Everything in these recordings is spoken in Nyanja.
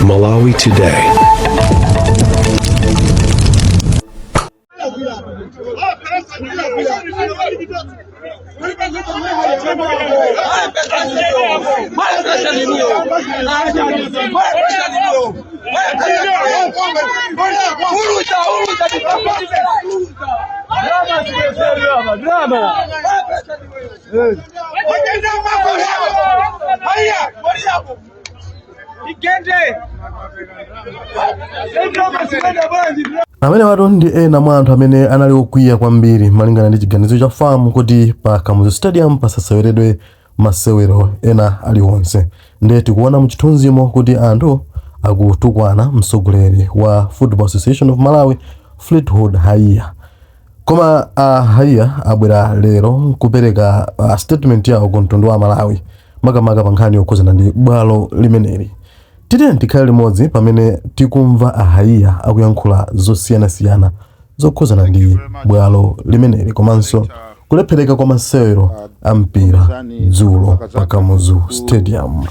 Malawi Today. Amenewatu ndi ena mwa anthu amene anali okwiya kwambiri malingana ndi chiganizo cha FAM kuti pa Kamuzu Stadium pasaseweredwe masewero ena aliwonse. Ndiye tikuona muchithunzimo kuti anthu akutukwana mtsogoleri wa Football Association of Malawi Fleetwood Haiya. Koma a Haiya abwera lero kupereka statement yawo ku mtundu wa Malawi makamaka pa nkhani yokhuzana ndi bwalo limeneli. Tiyeni tikhale limodzi pamene tikumva a Haiya akuyankhula zosiyanasiyana zokhuzana ndi bwalo limeneli komanso kulephereka kwa masewero a mpira dzulo pa Kamuzu Stadium.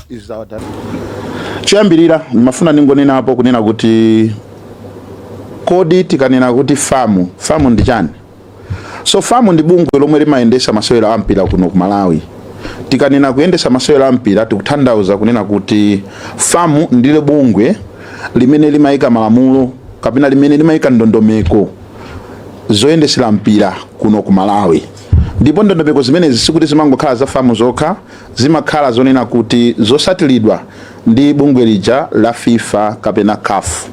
Choyambirira ndimafuna ndingonenapo kunena kuti kodi tikanena kuti FAM, FAM ndi chani? So FAM ndi bungwe lomwe limayendesa masewero a mpira kuno ku Malawi. Tikanena kuyendesa masewero a mpira tikutanthauza kunena kuti FAM ndile bungwe limene limayika malamulo kapena limene limayika ndondomeko zoyendesera mpira kuno ku Malawi. Ndipo ndondomeko zimenezi sikuti zimangokhala za FAM zokha, zimakhala zonena kuti zosatilidwa ndi bungwe lija la FIFA kapena CAF.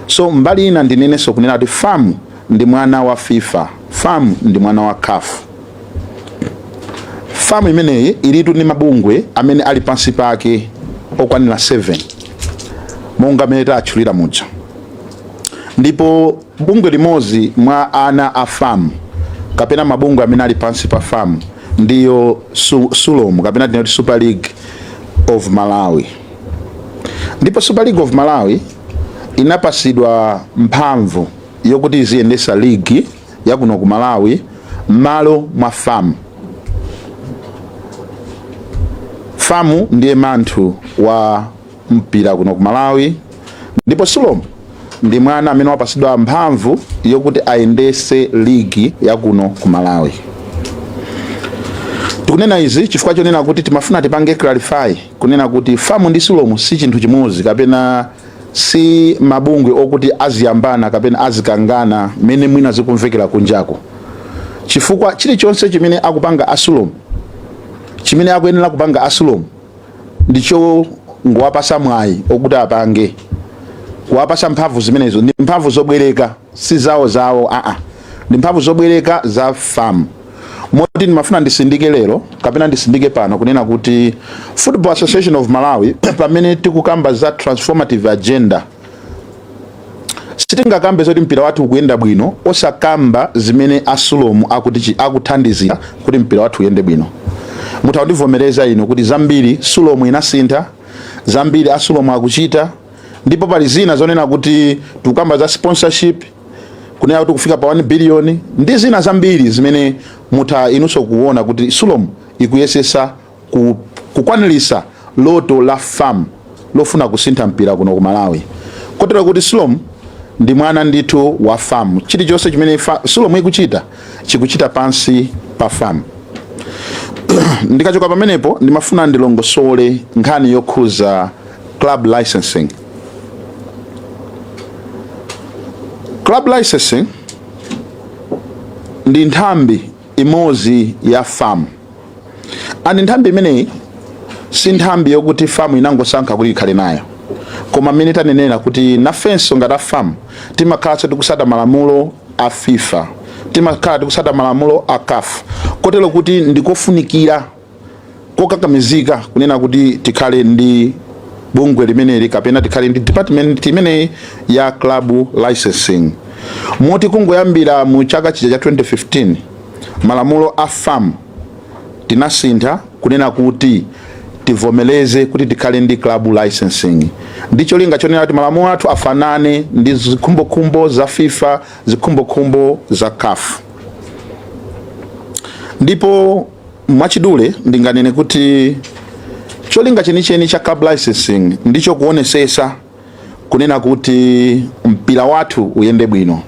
So mbali ina ndinenenso kunena kuti FAM ndi mwana wa FIFA, FAM ndi mwana wa CAF. FAM imeneyi ilitu ndi mabungwe amene ali pansi pake okwanira 7 monga amene tatchulira muja, ndipo bungwe limodzi mwa ana a FAM kapena mabungwe amene ali pansi pa FAM ndiyo SULOM kapena tinati Super League of Malawi. Ndipo Super League of Malawi inapasidwa mphamvu yokuti iziyendesa ligi yakuno ku Malawi m'malo mwa FAM. FAM ndiye manthu wa mpira kuno ku Malawi, ndipo SULOM ndi mwana amene wapasidwa mphamvu yokuti ayendese ligi yakuno ku Malawi. Tikunena izi chifukwa chonena kuti timafuna tipange clarify kunena kuti FAM ndi SULOM si chinthu chimodzi kapena si mabungwe okuti aziyambana kapena azikangana mene mwina zikumvekera kunjako, chifukwa chilichonse chimene akupanga a SULOM, chimene akuyenera kupanga a SULOM ndicho ngowapasa mwayi okuti apange, kuwapasa mphamvu zimenezo. Ndi mphamvu zobwereka, si zawo zawo, aa, ndi mphamvu zobwereka za FAM. Moti ndimafuna ndisindike lero kapena ndisindike pano kunena kuti Football Association of Malawi, pamene tikukamba za transformative agenda, sitingakambe zoti mpira wathu ukuyenda bwino osakamba zimene a SULOM akuti akuthandizira kuti mpira wathu uyende bwino. Mutha kundivomereza inu kuti zambiri SULOM inasintha, zambiri a SULOM akuchita, ndipo pali zina zonena kuti tikukamba za sponsorship, kunena kuti kufika pa 1 billion ndi zina zambiri zimene mutha inunso kuona kuti SULOM ikuyesesa kukwanilisa loto la FAM lofuna kusintha mpira kuno ku Malawi, kotero kuti SULOM ndi mwana ndithu wa FAM. Chilichonse chimene SULOM ikuchita, chikuchita pansi pa FAM. Ndikachoka pamenepo, ndimafuna ndilongosole nkhani yokhuza club licensing. Club licensing ndi nthambi imodzi ya FAM, and nthambi imeneyi si nthambi yokuti FAM inangosankha kuti ikhale nayo, koma mmene tanenera kuti nafenso ngati a FAM timakhalanso tikusata malamulo a FIFA, timakhala tikusata malamulo a CAF, kotero kuti ndikofunikira kokakamizika kunena kuti tikhale ndi bungwe limeneli kapena tikhale ndi department imeneyi ya club licensing. Moti kungoyambira mu chaka chija cha 2015, malamulo a FAM tinasintha kunena kuti tivomereze kuti tikhale ndi club licensing, ndi cholinga chonena kuti malamulo athu afanane ndi zikhumbokhumbo za FIFA, zikhumbokhumbo za CAF. Ndipo mwachidule ndinganene kuti cholinga chenicheni cha club licensing ndicho kuonesesa Kunena kuti mpira wathu uyende bwino,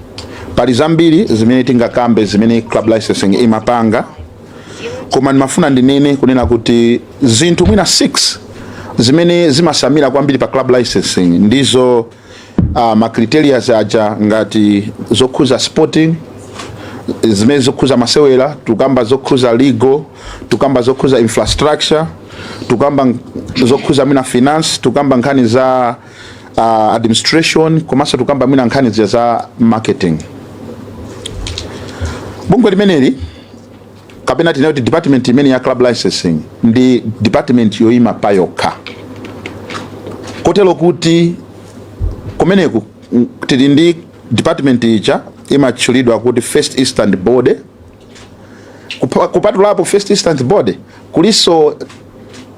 pali zambiri zimene tingakambe zimene club licensing imapanga, koma ndimafuna ndinene kunena kuti zinthu mwina 6 zimene zimasamira kwambiri pa club licensing ndizo ma criterias aja, ngati zokhuza sporting, zimene zokhuza masewera, tukamba zokhuza legal, tukamba zokhuza infrastructure, tukamba zokhuza mwina finance, tukamba nkhani za administration, komanso tukamba mwina nkhani zija za marketing. Bungwe limeneli, kapena tinene kuti department imene ya club licensing, ndi department yoyima payokha, kotero kuti kumeneku tili ndi department ija imatchulidwa kuti first instance board. Kupatulapo first instance board, kuliso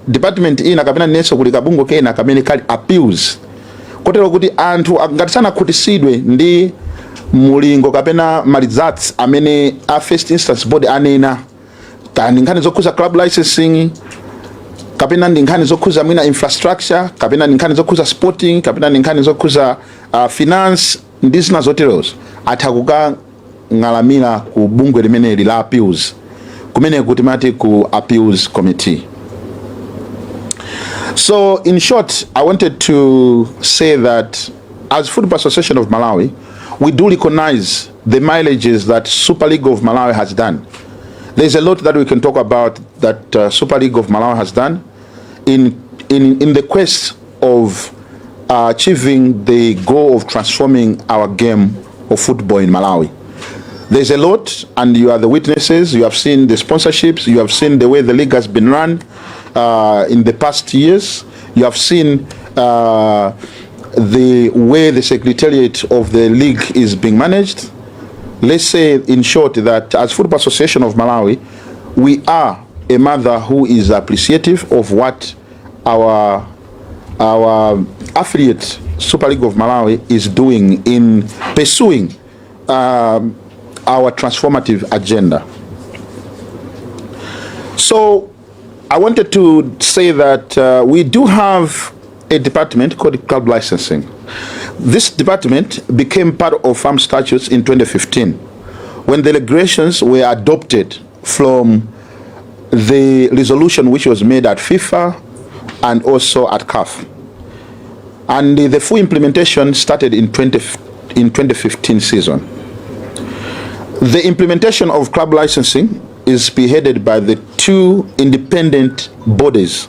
department ina, kapena nenso kuli kabungwe kena kamene kali appeals, kotero kuti anthu ngati sanakhutisidwe ndi mulingo kapena ma results amene a first instance board anena, kani nkhani zokhuza club licensing, kapena ndi nkhani zokhuza mwina infrastructure, kapena ndi nkhani zokhuza sporting, kapena ndi nkhani zokhuza finance ndi zina zoterozo, atha kukang'alamira ku bungwe limeneli la appeals, kumene kuti mati ku appeals committee. So in short, I wanted to say that as Football Association of Malawi, we do recognize the mileages that Super League of Malawi has done. There's a lot that we can talk about that Super League of Malawi has done in the quest of achieving the goal of transforming our game of football in Malawi. There's a lot, and you are the witnesses. You have seen the sponsorships. You have seen the way the league has been run in the past years. You have seen the way the secretariat of the league is being managed. Let's say, in short, that as Football Association of Malawi, we are a mother who is appreciative of what our affiliate Super League of Malawi is doing in pursuing our transformative agenda. So I wanted to say that we do have a department called club licensing. This department became part of FAM statutes in 2015 when the regulations were adopted from the resolution which was made at FIFA and also at CAF. And the full implementation started in 2015 season. The implementation of club licensing is spearheaded by the two independent bodies.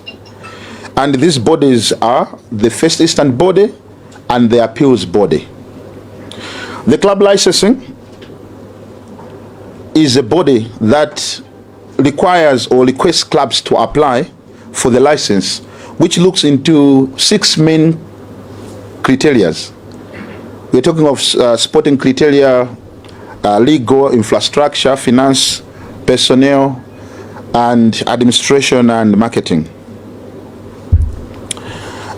And these bodies are the first instance body and the appeals body. The club licensing is a body that requires or requests clubs to apply for the license, which looks into six main criteria. We're talking of sporting criteria, legal, infrastructure, finance, personnel, and administration and marketing.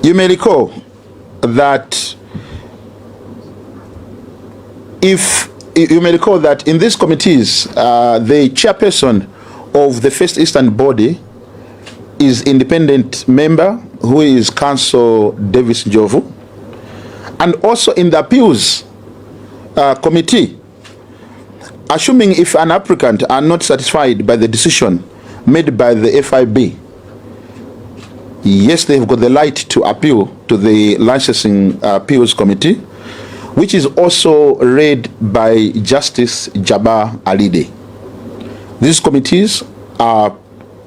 You may recall that if you may recall that in these committees, the chairperson of the first instance body is independent member who is Counsel Davis Njovu, and also in the appeals committee, assuming if an applicant are not satisfied by the decision made by the FIB, yes, they've got the right to appeal to the licensing appeals committee, which is also led by Justice Jabbar Alide. These committees are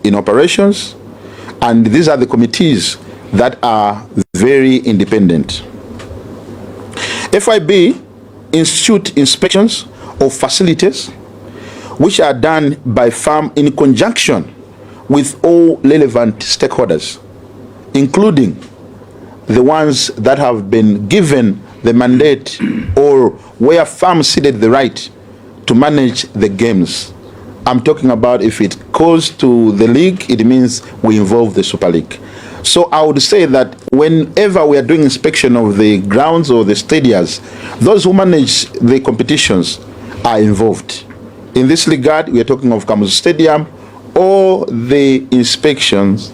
in operations, and these are the committees that are very independent. FIB institute inspections of facilities which are done by FAM in conjunction with all relevant stakeholders, including the ones that have been given the mandate or where FAM ceded the right to manage the games. I'm talking about if it goes to the league, it means we involve the Super League. So I would say that whenever we are doing inspection of the grounds or the stadiums, those who manage the competitions are involved. In this regard, we are talking of Kamuzu Stadium. All the inspections,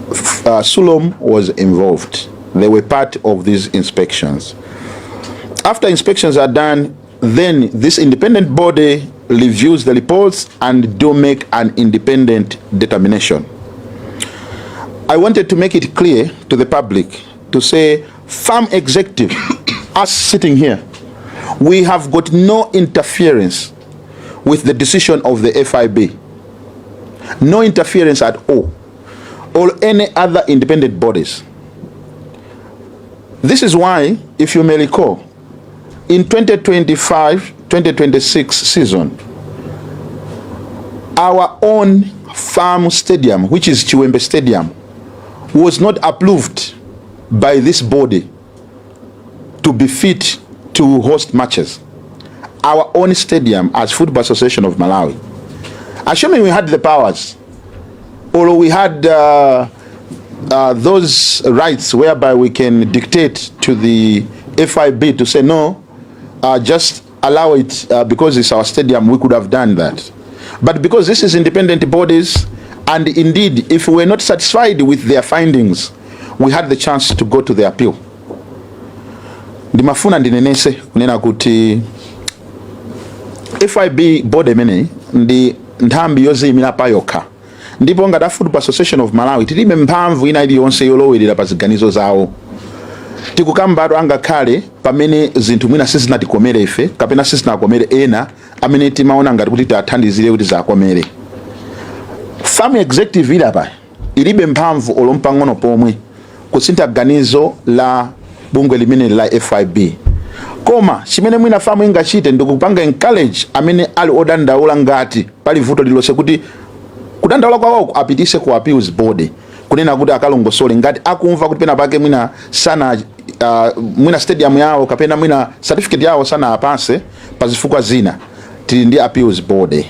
Sulom was involved. They were part of these inspections. After inspections are done, then this independent body reviews the reports and do make an independent determination. I wanted to make it clear to the public to say, FAM executive, us sitting here, we have got no interference with the decision of the FIB. No interference at all, or any other independent bodies. This is why, if you may recall, in 2025-2026 season, our own FAM stadium, which is Chiwembe Stadium, was not approved by this body to be fit to host matches. Our own stadium as Football Association of Malawi. Assuming we had the powers, or we had those rights whereby we can dictate to the FIB to say no, just allow it because it's our stadium, we could have done that. But because this is independent bodies, and indeed, if we were not satisfied with their findings, we had the chance to go to the appeal. Ndimafuna ndinenese kunena kuti FIB board imeneyi ndi nthambi yoziyimira pa yokha, ndipo ngati a Football Association of Malawi tilibe mphamvu ina iliyonse yolowerera pa ziganizo zawo. Tikukambatu angakhale pamene zinthu mwina sizinatikomere ife kapena sizinakomere ena amene timaona ngati kuti tiathandizire kuti zakomere, FAM executive ili apa ilibe mphamvu olo mpang'ono pomwe kusintha ganizo la bungwe limene la FIB. Koma chimene mwina FAM ingachite ndikupanga encourage amene ali odandaula, ngati pali vuto lililonse, kuti kudandaula kwawoko apitise ku appeals board, kunena kuti akalongosole ngati akumva kuti pena pake mwina sana mwina stadium yawo kapena mwina certificate yawo sana apase pa zifukwa zina. Tili ndi appeals board.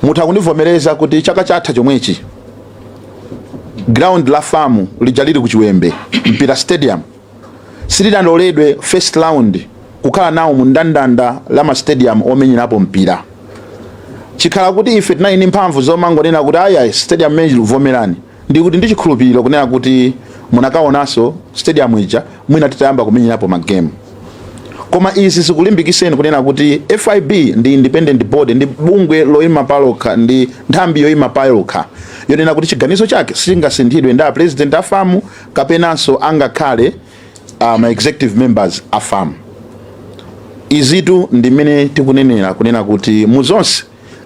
Mutha kundivomereza kuti chaka chatha chomwechi ground la FAM lija lili ku Chiwembe, Mpira Stadium, silinaloledwe first round kukhala nawo mu ndandanda la ma stadium omenyerapo mpira. Chikhala kuti ife tinali ndi mphamvu zomangonena kuti aya, stadium imene vomerani, ndikuti ndi chikhulupiriro kunena kuti munakaonanso stadium ija mwina titayamba kumenyerapo magame. Koma izi zikulimbikiseni kunena kuti FIB ndi independent board, ndi bungwe loyima palokha, ndi nthambi yoyima palokha yonena kuti chiganizo chake sichingasinthidwe ndi a president a FAM kapenanso angakhale ma executive members a FAM. Izitu ndi mmene tikunenera kunena kuti muzonse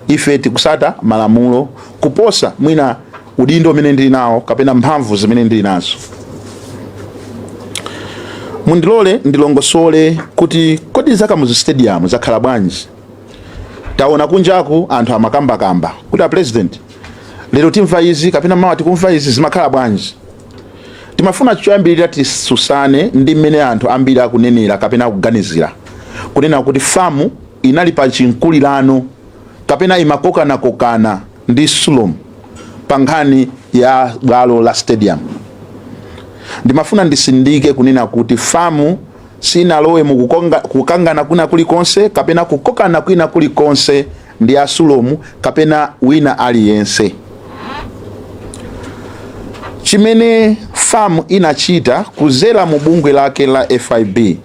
ife tikusata malamulo kuposa mwina udindo umene ndili nawo kapena mphamvu zimene ndili nazo. Mundilole ndilongosole kuti kodi za Kamuzu Stadium zakhala bwanji? Taona kunjaku anthu amakambakamba kuti a president lero timva izi kapena mawa tikumva izi, zimakhala bwanji? Timafuna choyambirira tisusane ndi mmene anthu ambiri akunenera kapena akuganizira kunena kuti FAM inali pa chinkulirano kapena imakokanakokana ndi SULOM pa nkhani ya bwalo la stadium. Ndimafuna ndisindike kunena kuti FAM sinalowe kukangana kwina kulikonse kapena kukokana kwina kulikonse ndi a SULOM kapena wina aliyense. Chimene FAM inachita kuzera mu bungwe lake la FIB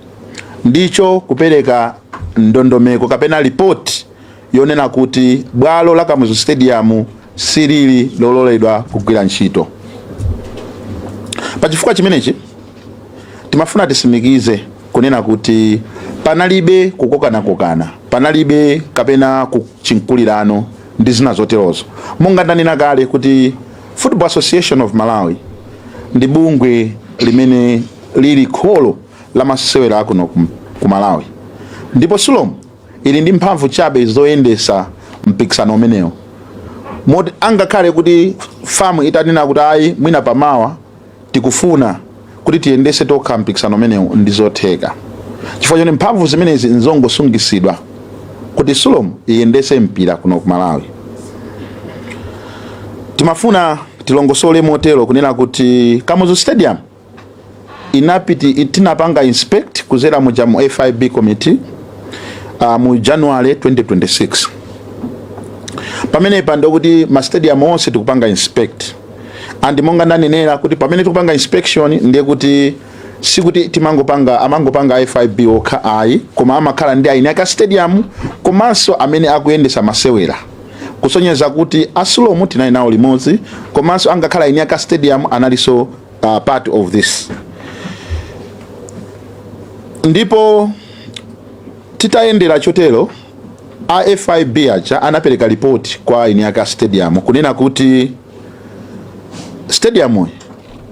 ndicho kupereka ndondomeko kapena ripoti yonena kuti bwalo la Kamuzu Stadium silili lololedwa kugwira ntchito. Pachifukwa chimenechi timafuna tisimikize kunena kuti panalibe kukokanakokana, panalibe kapena kuchinkulirano ndi zina zoterozo. Monga ndanena kale kuti Football Association of Malawi ndi bungwe limene lili kholo la masewera akuno ku Malawi, ndipo SULOM ili ndi mphamvu chabe zoyendesa mpikisano umenewo, moti angakhale kuti FAM itanena kuti ayi, mwina pamawa tikufuna kuti tiyendese tokha mpikisano umenewu, ndi zotheka, chifukwa choti mphamvu zimenezi nzongosungisidwa kuti SULOM iyendese mpira kuno ku Malawi. Timafuna tilongosole motero kunena kuti Kamuzu Stadium inapiti tinapanga inspect kuzera muja mu FIB committee mu January 2026. Pamenepa ndokuti ma stadium onse tikupanga inspect, And monga ndanenera kuti pamene tikupanga inspection, ndiye kuti sikuti timangopanga, amangopanga FIB okha ayi, koma amakhala ndi aini aka stadium komanso amene akuyendesa masewera, kusonyeza kuti a Sulom tinali nawo limodzi, komanso angakhala aini aka stadium analinso part of this. Ndipo titayendera chotero, a FIB aja anapereka ripoti kwa aini aka stadium kunena kuti stadium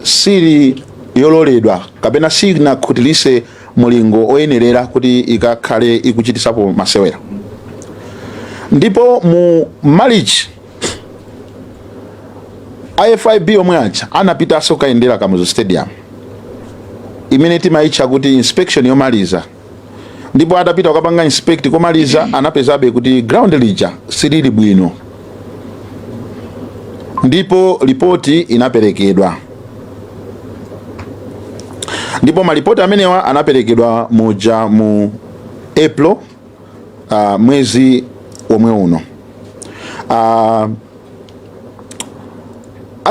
sili yololedwa kapena sinakhutirise mulingo oyenerera kuti ikakhale ikuchitisapo masewera. Ndipo mu March FIB omwe aja anapitanso kukayendera Kamuzu Stadium, imene timayitcha kuti inspection yomaliza. Ndipo atapita kukapanga inspect komaliza, anapezabe kuti ground lija silili bwino, ndipo ripoti inaperekedwa. Ndipo malipoti amenewa anaperekedwa muja mu April, mwezi omwe uno.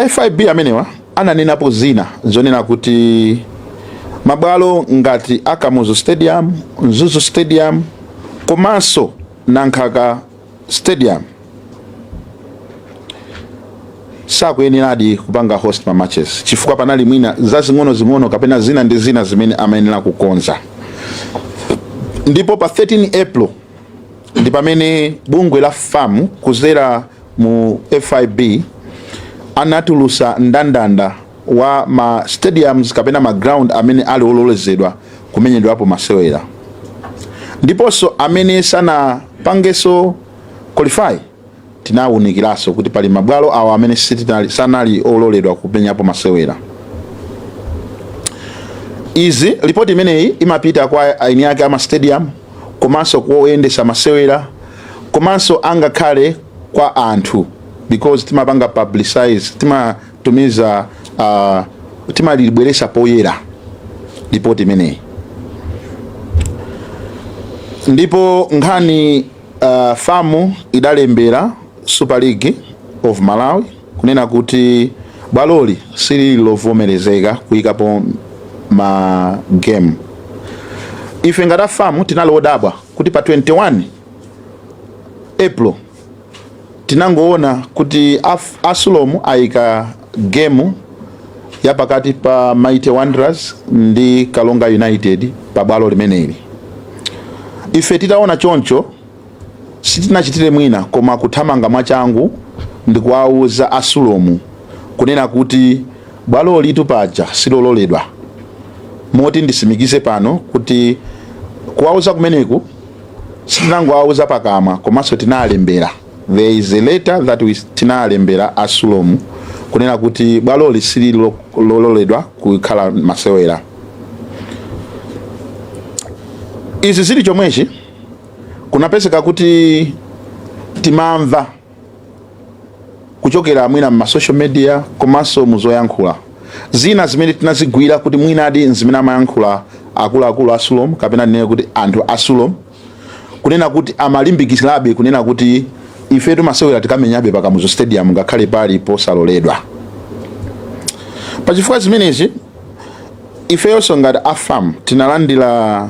FIB amenewa ananenapo zina zonena kuti mabwalo ngati a Kamuzu Stadium, Mzuzu Stadium komanso Nankhaka Stadium sakuyeneradi kupanga host ma matches, chifukwa panali mwina zazing'ono-zing'ono kapena zina ndi zina zimene amayenera kukonza. Ndipo pa 13 April ndi pamene bungwe la FAM kuzera mu FIB anatulusa ndandanda wa ma stadiums kapena ma ground amene ali ololezedwa kumenyedwapo masewera, ndiponso amene sanapangenso qualify. Tinawunikiranso kuti pali mabwalo awo amene sanali ololedwa kumenyapo masewera. Izi, ripoti imeneyi imapita kwa aini ake ama stadium, komanso koyendesa masewera, komanso angakhale kwa anthu, because timapanga publicize, timatumiza, timalibweresa poyera ripoti imeneyi. Ndipo nkhani, FAM idalembera Super League of Malawi kunena kuti bwaloli silili lovomerezeka kuyikapo ma game. Ife ngati FAM tinali odabwa kuti pa 21 April tinangoona kuti a Sulom ayika game ya pakati pa Mighty Wanderers ndi Kalonga United pa bwalo limeneli. Ife titaona choncho, sitinachitire mwina koma kuthamanga mwachangu ndi kuwauza a Sulom kunena kuti bwalo litu paja silololedwa. Moti ndisimikize pano kuti kuwauza kumeneku sitinangowauza pakamwa, komanso tinalembera. There is a letter that we tinalembera a Sulom kunena kuti bwaloli sili lololedwa kukhala masewera. Izi zili chomwechi, kunapezeka kuti timamva kuchokera mwina ma social media komanso muzoyankhula zina zimene tinazigwira kuti mwinadi zimene amayankhula akuluakulu a Sulom, kapena ndinene kuti anthu a Sulom, kunena kuti amalimbikirabe kunena kuti ife timasewera tikamenyabe pa Kamuzu Stadium ngakhale pali posaloledwa. Pachifukwa zimenezi, ifeyonso ngati a FAM tinalandira,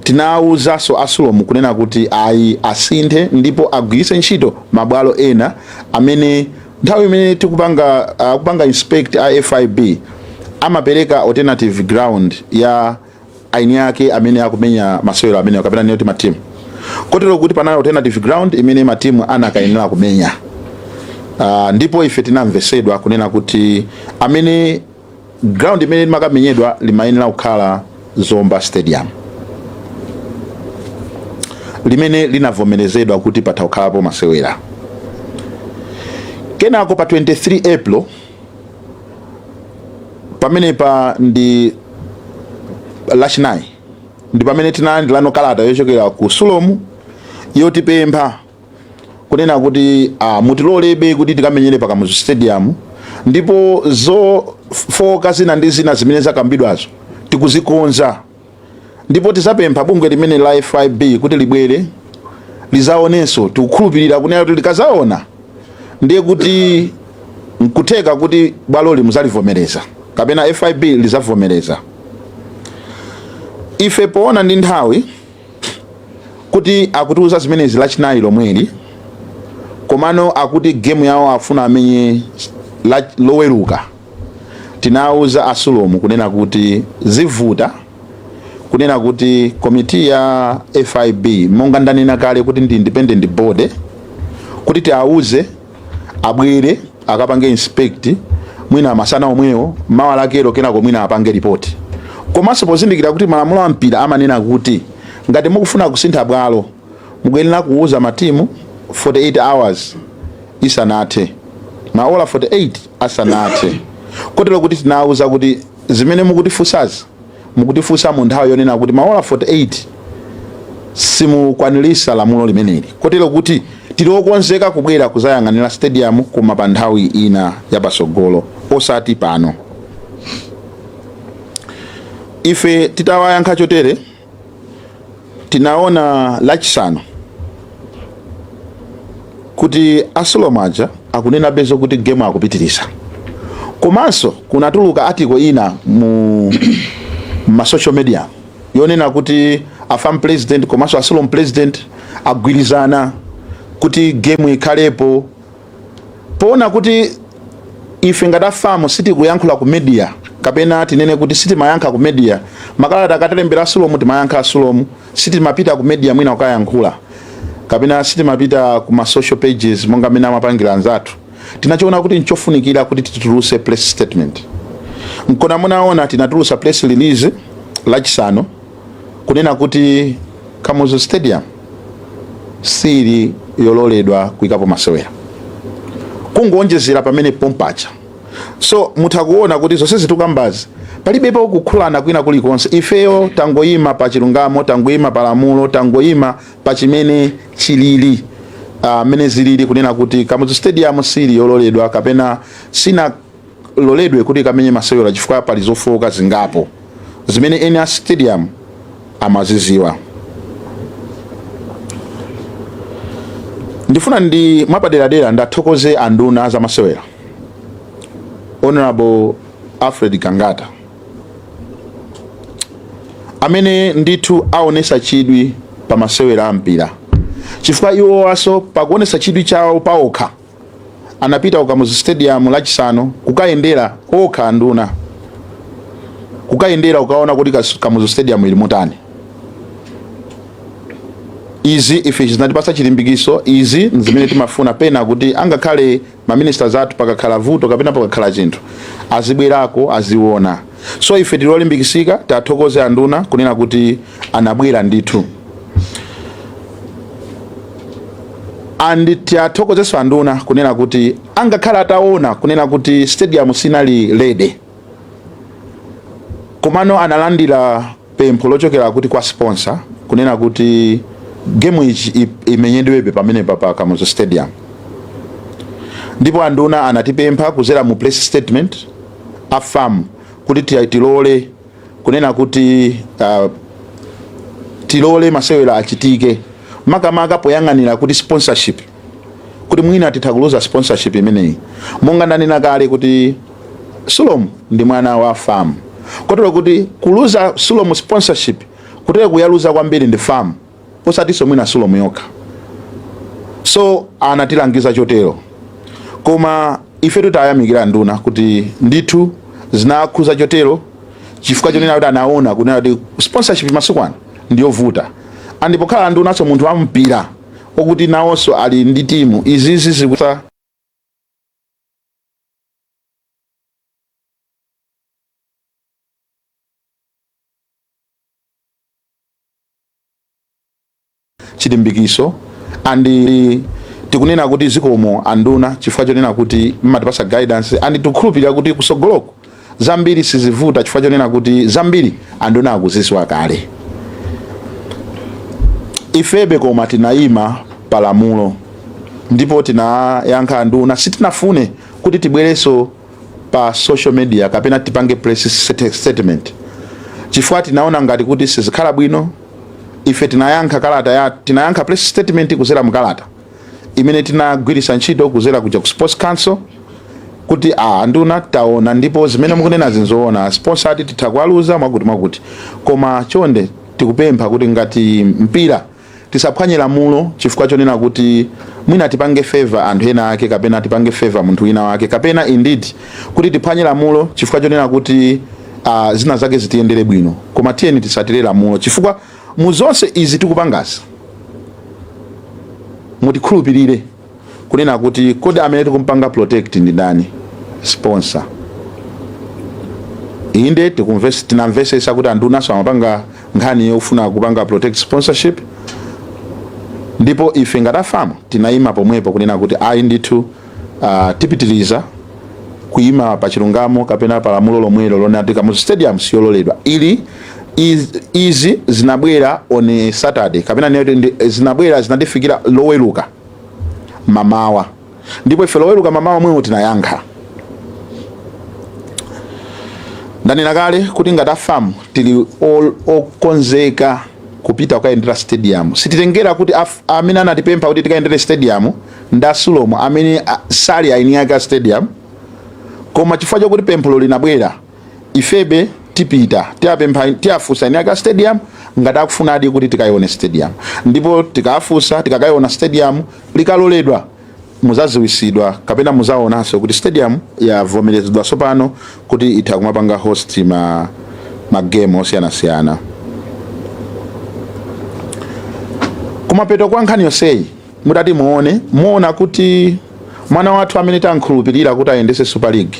tinawuzanso a Sulom kunena kuti ayi, asinthe ndipo agwiritse ntchito mabwalo ena amene nthawi imene tikupanga kupanga inspect a FIB amapereka alternative ground ya aini ake amene akumenya masewero amene, kapena niyoti matimu, kotero kuti panali alternative ground imene matimu anakayenera kumenya. Ndipo ife tinamvesedwa kunena kuti amene ground imene limakamenyedwa limayenera kukhala Zomba Stadium, limene linavomerezedwa kuti patha kukhalapo masewera. Kenako pa 23 April, pamenepa ndi Lachinayi, ndi pamene tinalandira kalata yochokera ku Sulom yotipempha kunena kuti mutilolebe kuti tikamenyere pa Kamuzu Stadium, ndipo zofoka zina ndi zina zimene zakambidwazo tikuzikonza, ndipo tizapempha bungwe limene la FIB kuti libwere lizaonenso. Tikukhulupirira kunena kuti likazaona, ndiye kuti Nkutheka kuti bwaloli muzalivomereza kapena FIB lizavomereza. Ife poona ndi nthawi kuti akutiuza zimenezi Lachinayi lomweli, komano akuti gemu yawo afuna amenye Loweruka, tinawuza a Sulom kunena kuti zivuta, kunena kuti komiti ya FIB, monga ndanena kale kuti ndi independent body, kuti tiawuze abwere akapange inspect mwina masana omwewo, mawa lakelo, kenako mwina apange ripoti. Komanso pozindikira kuti malamulo a mpira amanena kuti ngati mukufuna kusintha bwalo, mukuyenera kuuza matimu 48 hours isanathe, maola 48 asanathe. Kotero kuti tinawuza kuti zimene mukutifunsazi, mukutifunsa mu nthawi yonena kuti maola 48 simukwanirisa lamulo limeneli, kotero kuti tili okonzeka kubwera kuzayang'anira stadium, koma pa nthawi ina yapasogolo, osati pano. Ife titawayankha chotere, tinaona Lachisanu kuti a Sulom aja akunenabezo kuti gemu akupitiriza. Komanso kunatuluka article ina mu ma social media yonena kuti a FAM president komanso a Sulom president agwirizana kuti gemu ikhalepo. Poona kuti ife ngati a FAM sitikuyankhula ku media, kapena tinene kuti sitimayankha ku media, makalata akatilembera Sulom timayankha Sulom, sitimapita ku media mwina kukayankhula, kapena sitimapita ku ma social pages monga mmene amapangira anzathu, tinachiona kuti nchofunikira kuti tituluse press statement. Nkona munaona tinatulusa press release Lachisanu kunena kuti Kamuzu Stadium sili yololedwa kuyikapo masewera, kungonjezera pamene pompacha. So mutha kuona kuti zonse zitukambazi palibepo kukhulana kwina kulikonse. Ifeyo tangoyima pa chilungamo, tangoyima pa lamulo, tangoyima pa chimene chilili, mmene zilili, kunena kuti Kamuzu Stadium sili yololedwa kapena sinaloledwe kuti ikamenye masewera chifukwa pali zofowoka zingapo zimene eni a stadium amaziziwa. Ndifuna ndi mwapaderadera ndathokoze anduna za masewera, Honorable Alfred Gangata, amene ndithu aonesa chidwi pa masewera a mpira, chifukwa iwowaso pakuonesa chidwi chawo paokha anapita ku Kamuzu Stadium Lachisanu kukayendera okha anduna, kukayendera kukaona kuti Kamuzu Stadium ili motani. Izi ife zinatipasa chilimbikiso. Izi nzimene timafuna pena, kuti angakhale maministers athu pakakhala vuto kapena pakakhala chinthu azibwerako aziona. So ife tili olimbikisika, tathokoze anduna kunena kuti anabwera ndithu. And tiathokozenso anduna kunena kuti angakhale ataona kunena kuti stadium sinali ready, komano analandira pempho lochokera kuti kwa sponsor kunena kuti game ichi imenyedwebe pamenepa pa Kamuzu Stadium. Ndipo anduna anatipempha kuzera mu press statement a FAM kuti tilole kunena kuti tilole masewera achitike, makamaka poyang'anira kuti sponsorship, kuti mwina titha kuluza sponsorship imeneyi. Monga ndanena kale kuti Sulom ndi mwana wa FAM, kotero kuti kuluza Sulom sponsorship kutero kuyaluza kwambiri ndi FAM, osatinso mwina Sulom yokha. So anatilangiza chotero, koma ife titayamikira nduna kuti ndithu zinakhuza chotero, chifukwa chonena kuti anaona kunena kuti sponsorship masiku ano ndiyovuta, and pokhala ndunanso munthu wa mpira okuti nawonso ali ndi timu, izizi zikusa chilimbikiso. And tikunena kuti zikomo anduna chifukwa chonena kuti mmatipasa guidance, and tikukhulupirira kuti kusogoloko zambiri sizivuta, chifukwa chonena kuti zambiri anduna akuziziwa kale. Ifebe koma tinayima palamulo ndipo tinayankha anduna. Sitinafune kuti tibwereso pa social media kapena tipange press statement chifukwa tinaona ngati kuti sizikhala bwino. Ife tinayankha kalata ya tinayankha press statement kuzera mkalata imene tinagwiritsa ntchito kuzera kuja ku Sports Council. Kuti a nduna, taona ndipo zimene mukunena zinzoona, sponsor ati titha kuwaluza mwakuti mwakuti, koma chonde tikupempha kuti ngati mpira tisaphwanye lamulo chifukwa chonena kuti mwina tipange favor anthu ena ake kapena tipange favor munthu wina wake, kapena indeed kuti tiphwanye lamulo chifukwa chonena kuti zina zake zitiyendere bwino, koma tiyeni tisatire lamulo, chifukwa mu zonse izi tikupangazi, mutikhulupirire kunena kuti kodi amene tikumpanga protect ndi ndani? Sponsor. Inde, tinamvesesa kuti andunaso amapanga nkhani yofuna kupanga protect sponsorship, ndipo ife ngati a FAM tinayima pomwepo kunena kuti ayi ndithu, tipitiriza kuyima pa chilungamo kapena pa lamulo lomwelo lonena kuti Kamuzu Stadium siyololedwa. Ili izi zinabwera on a Saturday, kapena zinabwera, zinatifikira Loweruka mamawa, ndipo ife Loweruka mamawa mwewo tinayankha. Ndanena kale kuti ngati a FAM tili okonzeka kupita kukayendera stadium. Sititengera kuti amene anatipempha kuti tikayendere stadium ndi a SULOM amene sali aini ake a stadium, koma chifukwa chokuti pempholo linabwera, ifebe tipita, tiyapempha, tiyafunsa eni ake a stadium ngati akufunadi kuti tikayione stadium. Ndipo tikafunsa, tikakayiona stadium, likaloledwa, muzaziwisidwa kapena muzaonanso kuti stadium yavomerezedwa tsopano kuti itha kumapanga host ma game osiyanasiyana. Kumapeto kwa nkhani yonseyi, mutati muone, muona kuti mwana wathu amene tankhulupirira kuti ayendese Super League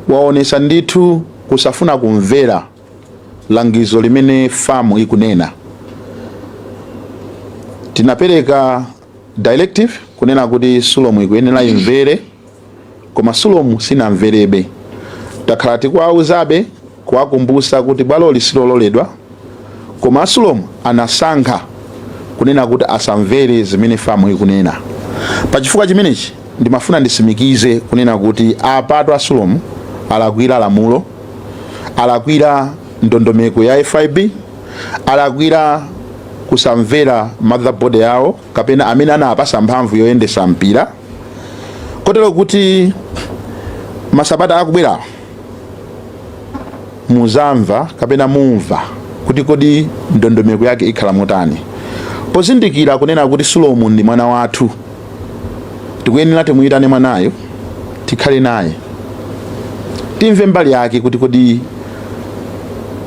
waonesa ndithu kusafuna kumvera langizo limene FAM ikunena. Tinapereka directive kunena kuti SULOM ikuyenera imvere, koma SULOM sinamverebe. Takhala tikuwauzabe, kuwakumbusa kuti bwaloli silololedwa, koma SULOM anasankha kunena kuti asamvere zimene FAM ikunena. Pachifukwa chimenechi ndimafuna ndisimikize kunena kuti apatu a SULOM alakwira lamulo, alakwira ndondomeko ya FIB, alakwira kusamvera mother body yawo kapena amene anapasa mphamvu yoyendesa mpira, kotero kuti masabata akubwerawo muzamva kapena mumva kuti kodi ndondomeko yake ikhala motani. Pozindikira kunena kuti SULOM ndi mwana wathu, tikuyenera timuyitane mwanayo, tikhale naye, timve mbali yake kuti kodi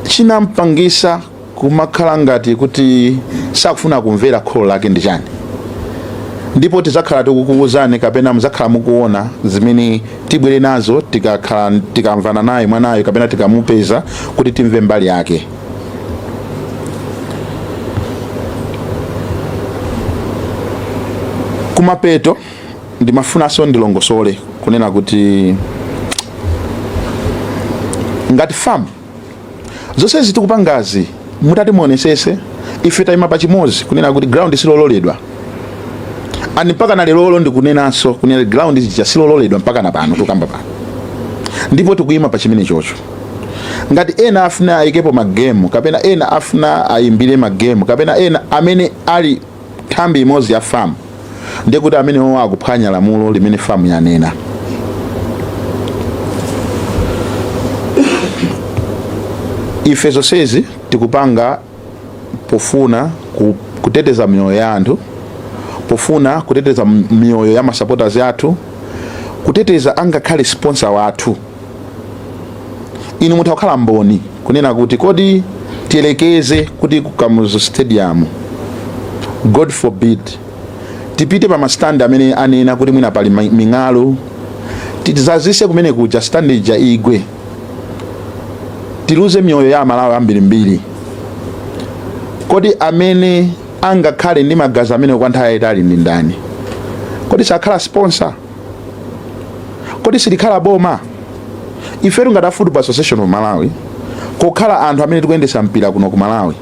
chinampangisa kumakhala ngati kuti sakufuna kumvera kholo lake ndi chani. Ndipo tizakhala tikukuwuzani kapena muzakhala mukuona zimene tibwere nazo tikakhala tikamvana naye mwanayo kapena tikamupeza kuti timve mbali yake. Kumapeto ndimafunanso ndilongosole kunena kuti ngati FAM, zonsezi tikupangazi, mutati muonesese, ife tayima pachimodzi kunena kuti ground silololedwa, and mpaka na lerolo ndikunenanso kunena ground ija silololedwa mpaka na pano tukamba pano, ndipo tikuyima pa chimene chocho. Ngati ena afuna ayikepo magemu kapena ena afuna ayimbire magemu kapena ena amene ali nthambi imodzi ya FAM, ndiye kuti amenewo akuphwanya lamulo limene FAM yanena. Ife zonsezi tikupanga pofuna kuteteza miyoyo ya anthu, pofuna kuteteza miyoyo ya masupporters athu, kuteteza angakhale sponsor wathu. Inu mutha kukhala mboni kunena kuti kodi tiyelekeze kuti ku Kamuzu Stadium, God forbid, tipite pa mastand amene anena kuti mwina pali ming'alu, tizazise kumene kuja, stand ija igwe, tiluze miyoyo ya Amalawi ambirimbiri, kodi amene angakhale ndi magazi amene kwa nthawi yayitali ndi ndani? Kodi sakhala sponsor? Kodi silikhala boma? Ifetu ngati a Football Association of Malawi, kokhala anthu amene tikuyendesa mpira kuno ku Malawi,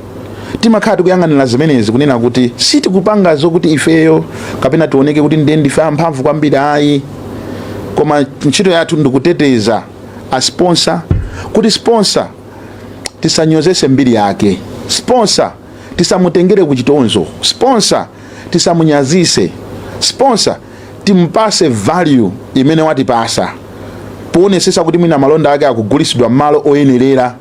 timakhala tikuyang'anira zimenezi, kunena kuti sitikupanga zokuti ifeyo kapena tioneke kuti ndiye ndife amphamvu kwambiri, ayi, koma ntchito yathu ndikuteteza a sponsor, kuti sponsor tisanyozese mbiri yake, sponsor tisamutengere kuchitonzo, sponsor tisamunyazise, sponsor timpase value imene watipasa. Poonetsetsa kuti mwina malonda ake akugulisidwa malo oyenerera,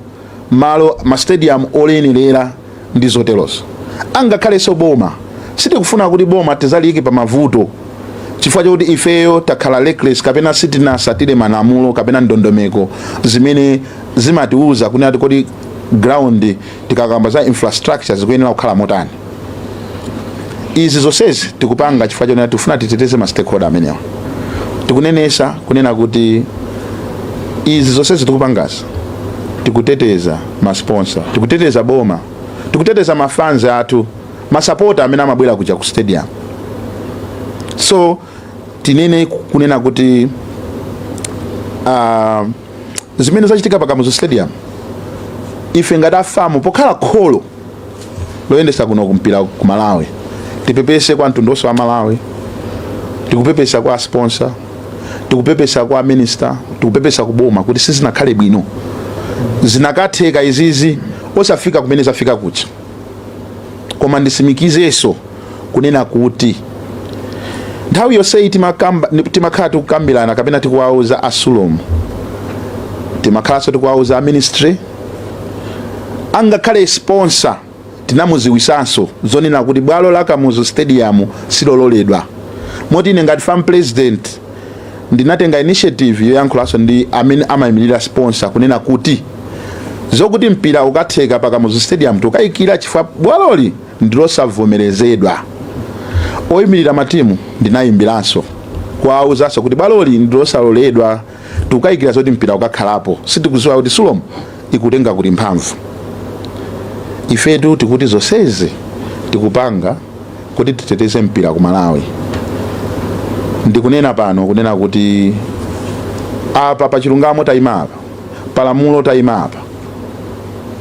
malo ma stadium oyenerera ndi zoterozo. Angakhalenso boma, sitikufuna kuti boma tizaliyike pa mavuto chifukwa chokuti ifeyo takhala reckless kapena sitinasatire malamulo kapena ndondomeko zimene zimatiuza kunena kuti ground, tikakamba za infrastructure, zikuyenera kukhala motani. Izi zonsezi tikupanga chifukwa chonena tifuna titeteze ma stakeholder amenewa. Tikunenesa kunena kuti izi zonsezi tikupangazi, tikuteteza ma sponsor, tikuteteza boma, tikuteteza ma fans athu, masapota amene amabwera kuja ku stadium. So tinene kunena kuti zimene zachitika pa Kamuzu Stadium, ife ngati a FAM, pokhala kholo loyendesa kuno kumpira ku Malawi, tipepese kwa mtundu wonse wa Malawi. Tikupepesa kwa sponsor, tikupepesa kwa minister, tikupepesa kuboma kuti sizinakhale bwino. Zinakatheka izizi osafika kumene zafika kuja. Koma ndisimikizenso kunena kuti nthawi yonseyi timakhala tikukambirana kapena tikuwauza a SULOM, timakhalanso tikuwauza a ministry, angakhale sponsor tinamuziwisanso zonena kuti bwalo la Kamuzu Stadium silololedwa. Moti ine ngati FAM president ndinatenga initiative yoyankhulanso ndi amene amayimirira sponsor kunena kuti zokuti mpira ukatheka pa Kamuzu Stadium tukayikira, chifukwa bwaloli ndilosavomerezedwa. Oyimirira matimu ndinayimbiranso kuwawuzanso kuti bwaloli ndilosaloledwa, tikukayikira zoti mpira ukakhalapo, sitikudziwa kuti SULOM ikutenga kuti mphamvu. Ifetu tikuti zonsezi tikupanga kuti titeteze mpira ku Malawi. Ndikunena pano kunena kuti apa pachilungamo tayima apa, palamulo tayima apa.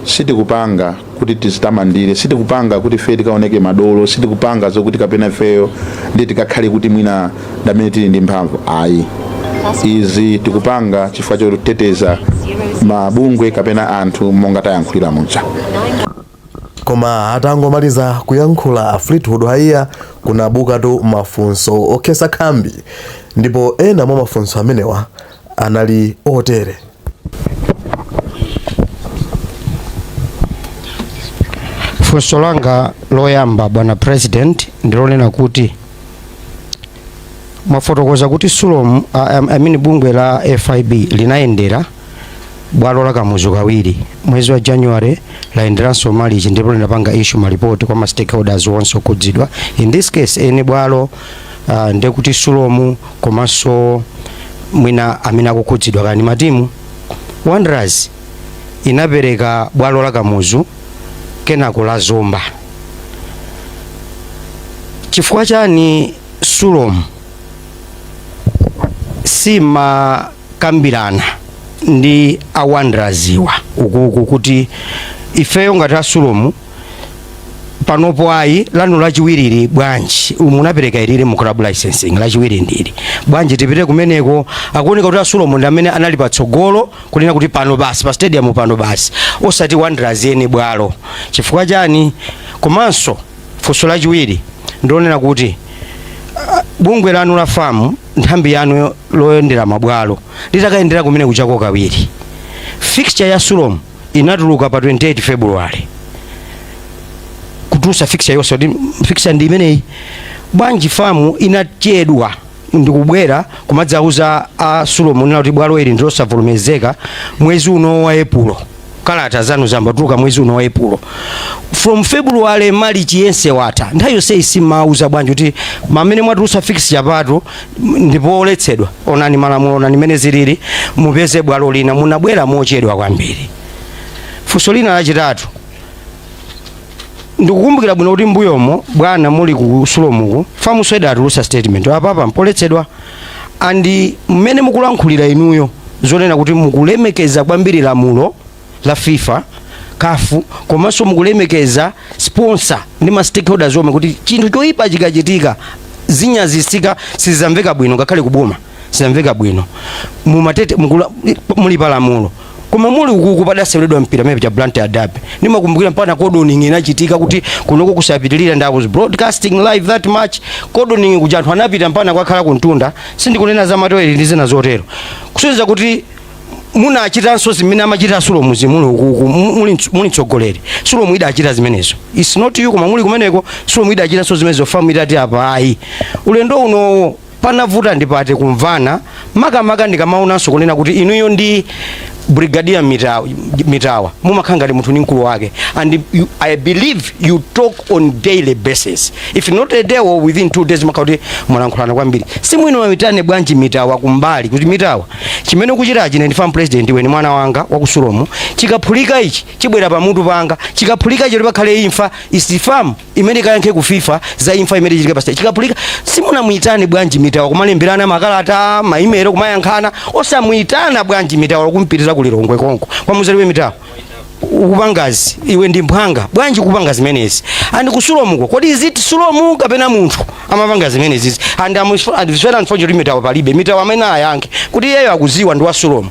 Sitikupanga kuti tizitamandire, sitikupanga kuti ife tikaoneke madolo, sitikupanga zokuti kapena ifeyo ndi tikakhale kuti mwina ndamene tili ndi mphamvu, ayi. Izi tikupanga chifukwa choteteza mabungwe kapena anthu monga tayankhulira muja. Koma atangomaliza kuyankhula a Fleetwood Haiya, kunabukatu mafunso okhetsa khambi, ndipo ena mwa mafunso amenewa anali otere. Funso langa loyamba, bwana president, ndilonena kuti mwafotokoza kuti SULOM, I mean bungwe la FIB linayendera bwalo la Kamuzu kawiri, mwezi wa January layenderanso Marichi, ndipo linapanga issue malipoti kwa ma stakeholders onse okhudzidwa, in this case eni bwalo, ndekuti SULOM komanso mwina amene akukhudzidwa kani matimu. Wanderers inapereka bwalo la Kamuzu kenako la Zomba. Chifukwa chani SULOM simakambirana ndi a Wanderers wa ukuku kuti ifeyo ngati a SULOM panopo ayi, lanu lachiwiriri bwanji munapereka ilili mu club licensing, lachiwiri ndili bwanji tipite kumeneko? Akuoneka kuti a SULOM ndi amene anali patsogolo kunena kuti pano basi, pa stadium pano basi, osati Wanderers eni bwalo. Chifukwa chani? Komanso funso lachiwiri ndionena kuti bungwe lanu la FAM, nthambi yanu loyendera mabwalo, litakayendera kumene kuchako kawiri, fixture ya SULOM inatuluka pa 28 February, kutulutsa fixture yonse kuti fixture ndi imeneyi. Bwanji FAM inachedwa ndikubwera kumadzauza a SULOM nena kuti bwalo ili ndilosavomerezeka mwezi uno wa Epulo? Kalata zanu zambatuluka mwezi uno wa Epulo. From February, Marichi yense watha, nthawi yonse simauza bwanji kuti mamene mwatulutsa fixture patu ndipo oletsedwa, onani malamulo, onani mene zilili, mupeze bwalo lina? Munabwera mochedwa kwambiri. Funso lina lachitatu, ndikukumbukira bwino kuti mbuyomo bwana muli ku SULOMuku, FAMso idatulutsa statement apapa mpoletsedwa, and mmene mukulankhulira inuyo zonena kuti mukulemekeza kwambiri lamulo la FIFA, CAF, komanso mukulemekeza sponsor ndi ma stakeholders omwe, kuti chinthu choyipa chikachitika zinyazisika, sizamveka bwino, ngakhale kuboma sizamveka bwino, mumatete muli palamulo. Koma muli ukuku padaseweredwa mpira mene cha Blantyre Derby. Ndimakumbukira mpaka cordoning inachitika kuti kunoko kusapitilira, and I was broadcasting live that match. Cordoning kuja anthu anapita mpaka kwakhala kuntunda. Sindikunena za matoilet ndi zina zotero, kusonyeza kuti munachitanso zimene amachita Sulomu zimuli ukuku muli mtsogoleri. Sulomu idachita zimenezo, it's not you, koma muli kumeneko Sulomu idachitanso zimenezo. FAM itati apa ayi, ulendo uno panavuta ndipate kumvana, makamaka ndikamaonanso kunena kuti inuyo ndi Brigadier Mitawa mumakhala ngati munthu ndi mkulu wake, and I believe you talk on daily basis, if not a day or within 2 days, makhala kuti mwalankhulana kwambiri. Simwino mamitane bwanji Mitawa kumbali kuti Mitawa, chimene ukuchitachi, ine ndi FAM president, weni mwana wanga wakusulomu, chikaphulika ichi chibwera pamutu panga, chikaphulika ichi pakhale imfa, is FAM imene ikayankhe ku FIFA za imfa imene ichitika pa stage. Chikaphulika simunamuyitane bwanji Mitawa? Kumalemberana makalata, maimelo, kumayankhana, osamuyitana bwanji Mitawa kumpitira kulilongwe konko kwamuzaliwe? Mitawa, ukupangazi iwe ndi mphwanga, bwanji kupanga zimenezi? And kusulomuko, kodi is it Sulomu kapena munthu amapanga zimenezi? And I'm very unfortunate, Mitawa palibe. Mitawa amene ayankhe kuti iyeyo akuziwa ndi wa Sulomu,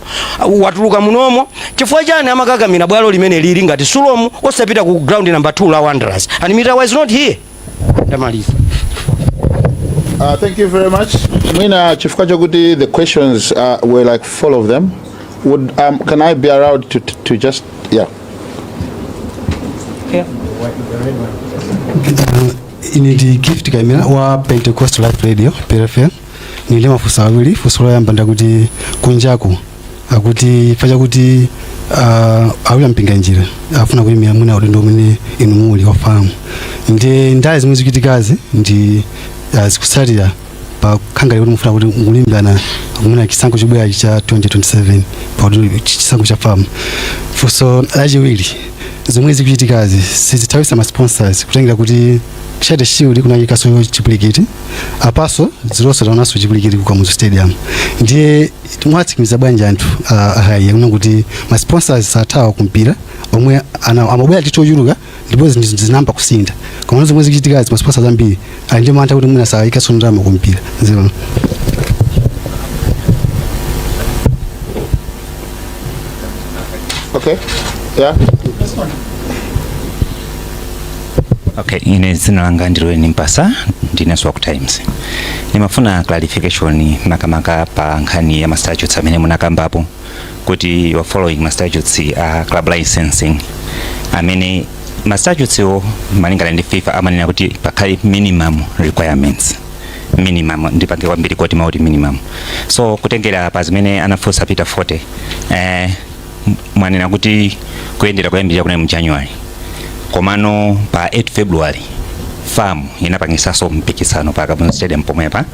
watuluka munomo. Chifukwa chani amakakamira bwalo limene lili ngati Sulomu, osapita ku ground number 2 la Wanderers? And Mitawa is not here. Ndamaliza. Thank you very much. Mwina chifukwa chokuti the questions were like four of them. Would can I be allowed to just, yeah. Yeah. Ine ndi Gift Kaimira wa Pentecostal Life Radio, PLFM. Nili mafunso awiri. Funso loyamba ndakuti kunjaku akuti pacha kuti awiri Mpinganjira afuna kuyimira mwina udindo umene inu muli wa FAM, ndi ndale zimwe zikuchitikazi ndi zikutsatira pa khangale kuti mufuna kuti mulimbana mwina chisankho chobwera cha 2027 pakuti chisankho cha FAM. Funso lachiwiri, zomwe zikuchitikazi sizithawisa ma sponsors, kutengera kuti Charity Shield kunachikaso chipulikiti, apaso zilonso taonanso chipulikiti ku Kamuzu Stadium, ndiye mwatsimikiza bwanji anthu ahayi kuna kuti ma sponsors sathawa kumpira omwe amabwera tithu ochuluka ndipo zinthu zinamba kusintha, koma zomwe zikuchitikazi ma sponsors ambiri ali ndi mantha kuti mwina sayikaso ndalama kumpira zero? Okay. Yeah. Okay, ine dzina langa ndi Lweni Mpasa, ndinenso wa ku Times. Ndimafuna clarification makamaka pa nkhani ya ma statutes amene munakambapo kuti you are following ma statutes a club licensing, amene ma statutes wo malingana ndi FIFA amanena kuti pakhale minimum requirements. Minimum, ndipange kwambiri koti mauti minimum. So kutengera pa zimene anafunsa Peter Forte, mwanena kuti kuyendera kuyambirira kunali mu January, komano pa 8 February FAM inapangisanso mpikisano pa Kamuzu Stadium pomwepa.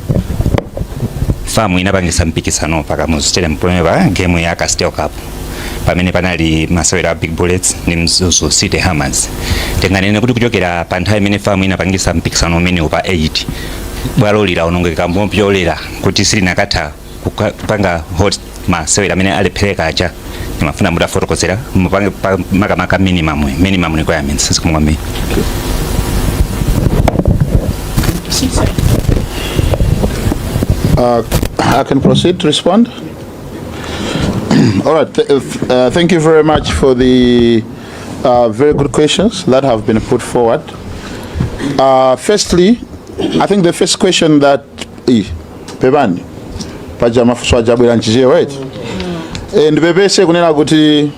FAM inapangisa mpikisano pa Kamuzu Stadium pomwepa, game ya Castel Cup, pamene panali masewero a Big Bullets ndi Mzuzu City Hammers. Tinganene kuti kuchokera pa nthawi imene FAM inapangisa mpikisano umenewu pa 8, bwalo lilawonongeka mopyolera kuti silinakatha kupanga host masewera amene alephereka aja. Ndimafuna mutafotokozera mupange makamaka minimum requirements. Zikomo kwambiri. I can proceed to respond. All right. Thank you very much for the very good questions that have been put forward. Firstly, I think the first question that pepani, paja mafunso aja abwera mchichewa, right? Ndipepese kunena kuti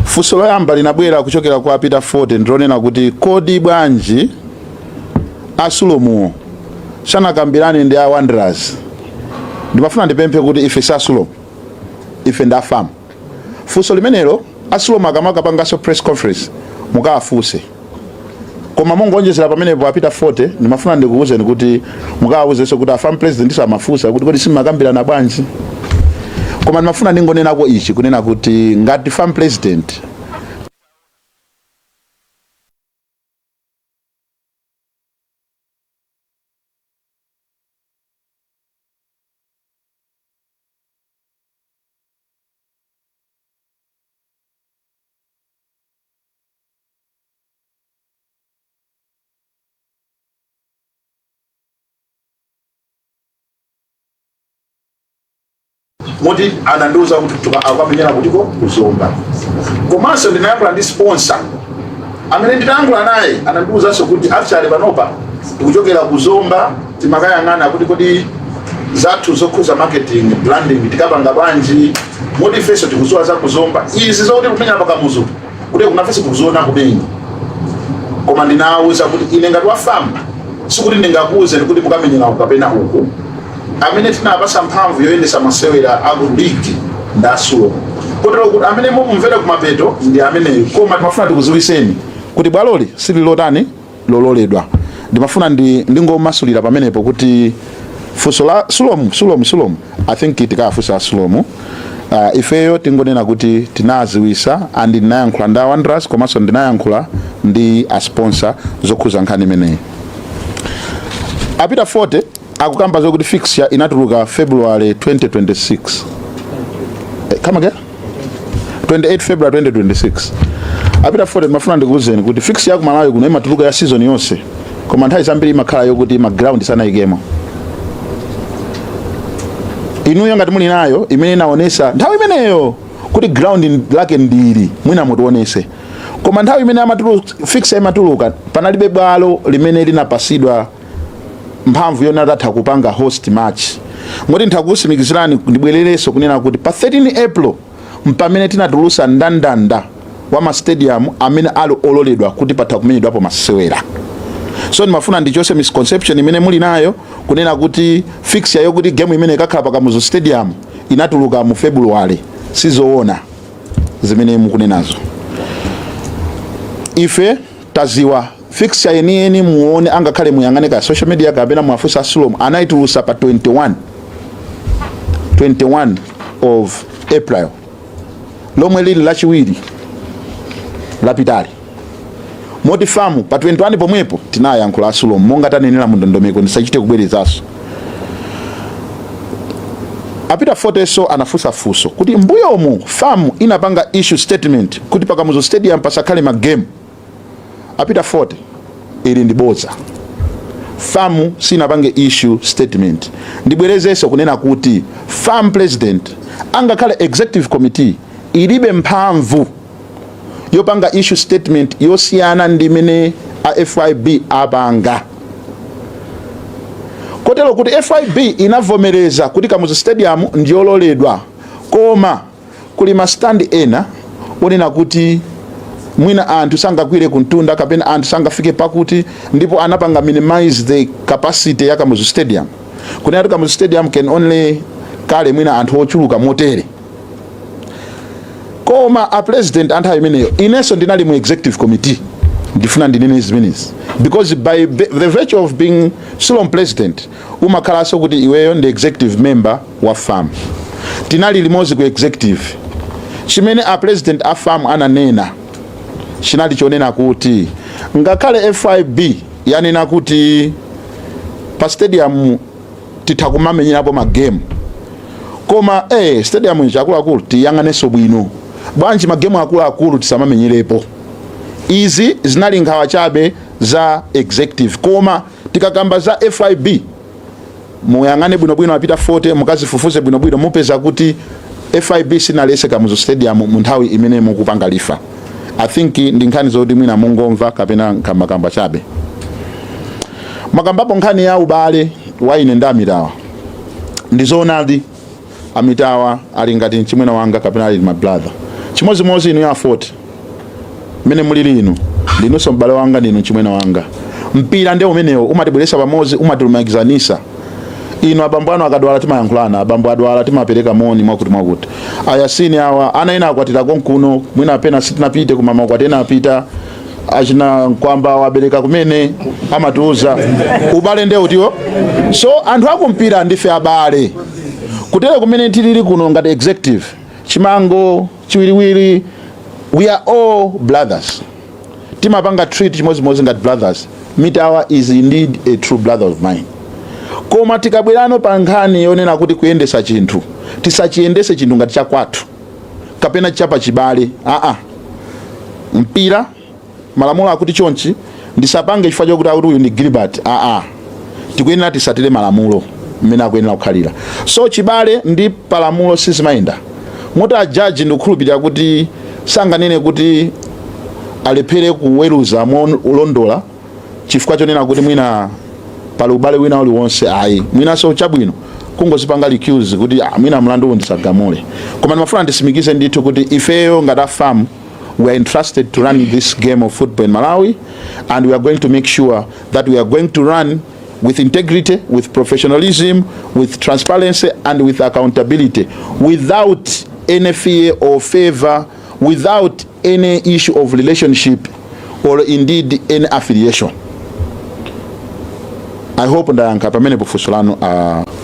funso loyamba linabwera kuchokera kwa Peter Forte, ndilonena kuti kodi bwanji a Sulomuwo sanakambirane ndi a Wanderers? Ndimafuna ndipemphe kuti ife si a Sulomu, ife ndi a FAM. Funso limenelo a Sulomu akamakapanganso press conference mukawafunse. Koma mongonjezera pamenepo, a Peter Forte, ndimafuna ndikuwuzeni kuti mukawawuzenso kuti a FAM president amafunsa kuti kodi simakambirana bwanji. Koma ndimafuna ndingonenako ichi, kunena kuti ngati FAM president Moti anandiuza kuti akamenyera kutiko? Kuzomba. Komanso ndinayankhula ndi sponsor amene ndinayankhula naye, anandiuzanso kuti actually panopa tikuchokera kuzomba, timakayang'ana kuti kodi zathu zokhuza marketing, branding tikapanga bwanji. Moti ifenso tikuziwa za kuzomba izi zokuti kumenya pakamuzu, kuti kunafenso tikuziona kumenya. Koma ndinawuza kuti ine ngati wa FAM sikuti ndingakuwuzeni kuti mukamenyera uku kapena uku. Amene tinapasa mphamvu yoyendesa masewera aku league ndi a SULOM, kotero kuti amene mumumvera kumapeto ndi ameneyo. Koma timafuna tikuziwiseni kuti bwaloli sililotani lololedwa. Ndimafuna ndingomasulira pamenepo kuti funso la SULOM, SULOM, SULOM, I think tikafunsa SULOM. Ifeyo tingonena kuti tinaziwisa and ndinayankhula ndi a Wanderers, komanso ndinayankhula ndi a sponsor zokhuza nkhani imeneyi. Apita 40 akukamba zokuti fixture inatuluka February 2026. Come again? 28 February 2026. Apita 40, mafuna ndikuwuzeni kuti fixture ya ku Malawi kuno imatuluka ya season yonse, koma nthawi zambiri imakhala yokuti ma ground sanayikemo. Inuyo ngati muli nayo imene inaonesa nthawi imeneyo kuti ground lake ndili, mwina mutionese. Koma nthawi imene amatuluka fixture imatuluka, panalibe bwalo limene linapasidwa mphamvu yona tatha kupanga host match. Ngoti nthakusimikizirani, ndibwererenso kunena kuti pa 13 April mpamene tinatulusa ndandanda wa ma stadium amene ali ololedwa kuti patha kumenyedwapo masewera. So ndimafuna ndichose misconception imene muli nayo kunena kuti fixture yokuti game imene ikakhala pa Kamuzu Stadium inatuluka mu February. Sizoona zimene mukunenazo. Ife taziwa fixture yeniyeni, muone, angakhale muyang'ane ka social media kapena mwafusa a SULOM, anayitulusa pa 21 of April, lomwe lili lachiwiri lapitali. Moti FAM pa 21 pomwepo tinayankhula a SULOM monga tanenera mu ndondomeko, ndisachite kubwerezanso. Apita foteso anafunsa funso kuti mbuyomu FAM inapanga issue statement kuti pakamuzu Stadium pasakhale ma game. Apita 40, ili ndi bodza. FAM sinapange issue statement. Ndibwerezenso kunena kuti FAM president, angakhale executive committee, ilibe mphamvu yopanga issue statement yosiyana ndi imene a FIB apanga, kotero kuti FIB inavomereza kuti Kamuzu Stadium ndiyololedwa, koma kuli ma stand ena onena kuti mwina anthu sangagwire kuntunda kapena anthu sangafike pakuti, ndipo anapanga minimize the capacity ya Kamuzu Stadium, kunena kuti Kamuzu Stadium can only kale mwina anthu ochuluka motere. Koma a president anthawi imeneyo, inenso ndinali mu executive committee, ndifuna ndinene zimenezi because by the virtue of being SULOM president umakhalanso kuti iweyo ndi executive member wa FAM. Tinali limodzi ku executive. Chimene a president a FAM ananena chinali chonena kuti ngakhale FIB yanena kuti pa stadium titha kumamenyerapo ma game, koma stadium ichi, akuluakulu, tiyang'anenso bwino. Bwanji ma game akuluakulu tisamamenyerepo? Izi zinali nkhawa chabe za executive. Koma tikakamba za FIB, muyang'ane bwinobwino, apita 40, mukazifufuze bwinobwino, mupeza kuti FIB sinalese Kamuzu Stadium mu nthawi imene mukupanga refer. I think ndi nkhani zoti mwina mungomva kapena nkambakamba chabe. Makambapo nkhani ya ubale wa ine ndi Amitawa. Ndizoonadi, Amitawa ali ngati mchimwene wanga kapena ali my brother. Chimodzimodzi inu ya 40 mmene mulili inu, ndinunso m'bale wanga, ndinu mchimwene wanga. Mpira ndiye umenewo umatibweretsa pamodzi, umatilumikizanisa. Inu abambo anu akadwala timayankhulana, abambo adwala timapereka moni, mwakuti mwakuti. Ayasini awa, ana ena akwatira konkuno, mwina apena sitinapite, koma makwati ena apita. Achina Nkwamba wabereka kumene, amatiuza. Ubale ndiye utiwo. So anthu akumpira ndife abale. Kutere kumene tilili kuno ngati executive, Chimango, Chiwiriwiri, we are all brothers. Timapanga treat chimodzimodzi ngati brothers. Mitawa is indeed a true brother of mine. Koma tikabwerano pa nkhani yonena kuti kuyendesa chinthu, tisachiyendese chinthu ngati chakwathu kapena chapa chibale. Aa, mpira malamulo akuti chonchi, ndisapange chifukwa chokuti akuti uyu ndi Gilbert. Aa, tikuyenera tisatire malamulo. Mmene akuyenera kukhalira. So chibale ndi palamulo sizimayenda moti ajaji ndikukhulupirira kuti sanganene kuti alephere kuweruza molondola chifukwa chonena kuti mwina pali ubale wina uliwonse, ayi. Mwinanso chabwino kungozipanga recuse kuti ah, mwina mlandu uwu ndisagamule. Koma ndimafuna ndisimikize ndithu kuti ifeyo ngati a FAM, we are entrusted to run this game of football in Malawi, and we are going to make sure that we are going to run with integrity, with professionalism, with transparency and with accountability, without any fear or favor, without any issue of relationship or indeed any affiliation. I hope ndayankha pamene funso lanu,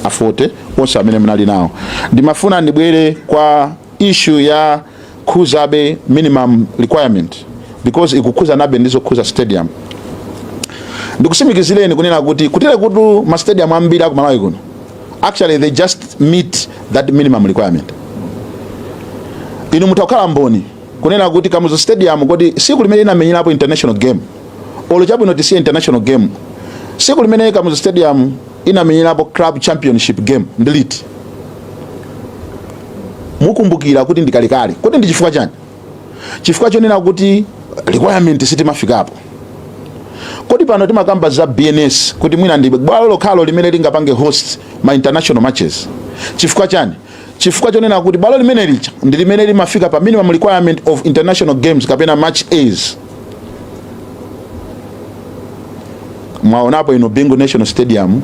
afote onse amene munali nawo. Ndimafuna ndibwere kwa issue ya khuzabe minimum requirement, because ikukhuza nabe ndizokhuza stadium. Ndikusimikizireni kunena kuti kutere kuti ma stadium ambiri aku Malawi kuno, actually they just meet that minimum requirement. Inu mutakhala mboni kunena kuti Kamuzu Stadium, kodi siku limene inamenyerapo international game, olo chabwino tisiye international game, siku limene Kamuzu Stadium inamenyerapo club championship game ndiliti? Mukumbukira kuti ndikalekale. Kuti ndi chifukwa chani? Chifukwa chonena kuti requirement sitimafikapo. Kodi pano timakamba za BNS kuti mwina ndi bwalo lokhalo limene lingapange host ma international matches. Chifukwa chani? Chifukwa chonena kuti bwalo limene licha ndi limene limafika pa minimum requirement of international games kapena match A's. Mwaonapo ino Bingu National Stadium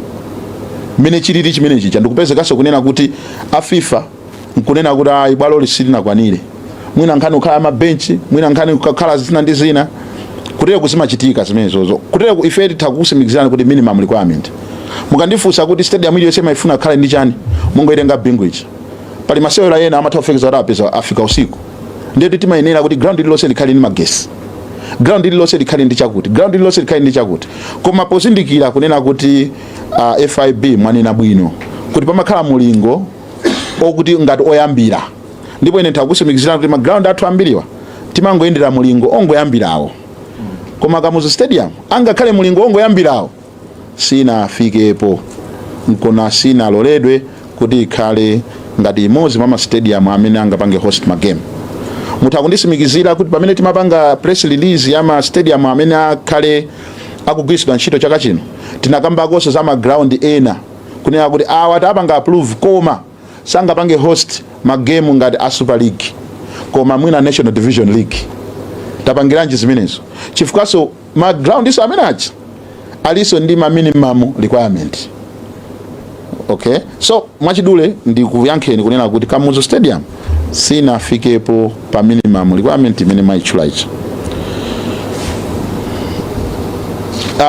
mmene chilili chimene chicha, ndikupezekanso kunena kuti a FIFA nkunena kuti ayi, bwaloli silinakwanire, mwina nkhani kukhala mabenchi, mwina nkhani kukhala zina ndi zina. Kutero kuzimachitika zimenezozo. Kutero ife titha kukusimikizirani kuti minimum requirement, mukandifunsa kuti stadium iliyonse imaifuna khale ndi chani, mungoitenga Bingu ichi. Pali masewera ena amatha kufikisa kuti apeza afika usiku, ndiye timayenera kuti ground ililonse likhale ndi magesi, ground ililonse likhale ndi chakuti, ground ililonse likhale ndi chakuti. Koma pozindikira kunena kuti FIB mwanena bwino kuti pamakhala mulingo okuti ngati oyambira, ndipo ine ndikusimikizirani kuti ma ground athu ambiriwa timangoyendera mulingo ongoyambirawo, koma Kamuzu Stadium angakhale mulingo ongoyambirawo sinafikepo, nkona sinaloledwe kuti ikhale ngati imodzi mwa ma stadium amene angapange host ma game. Mutha kundisimikizira kuti pamene timapanga press release ya ma stadium amene akhale akugwiritsidwa ntchito chaka chino, tinakambakonso za ma ground ena kunena kuti awa tapanga approve koma sangapange host ma game ngati a Super League, koma mwina National Division League. Tapangiranji zimenezo? Chifukwaso ma ground iso amene aja aliso ndi ma minimum requirement. Okay, so mwachidule ndikuyankheni kunena kuti Kamuzu Stadium sinafikepo pa minimum requirement imene mwayitchula ichi.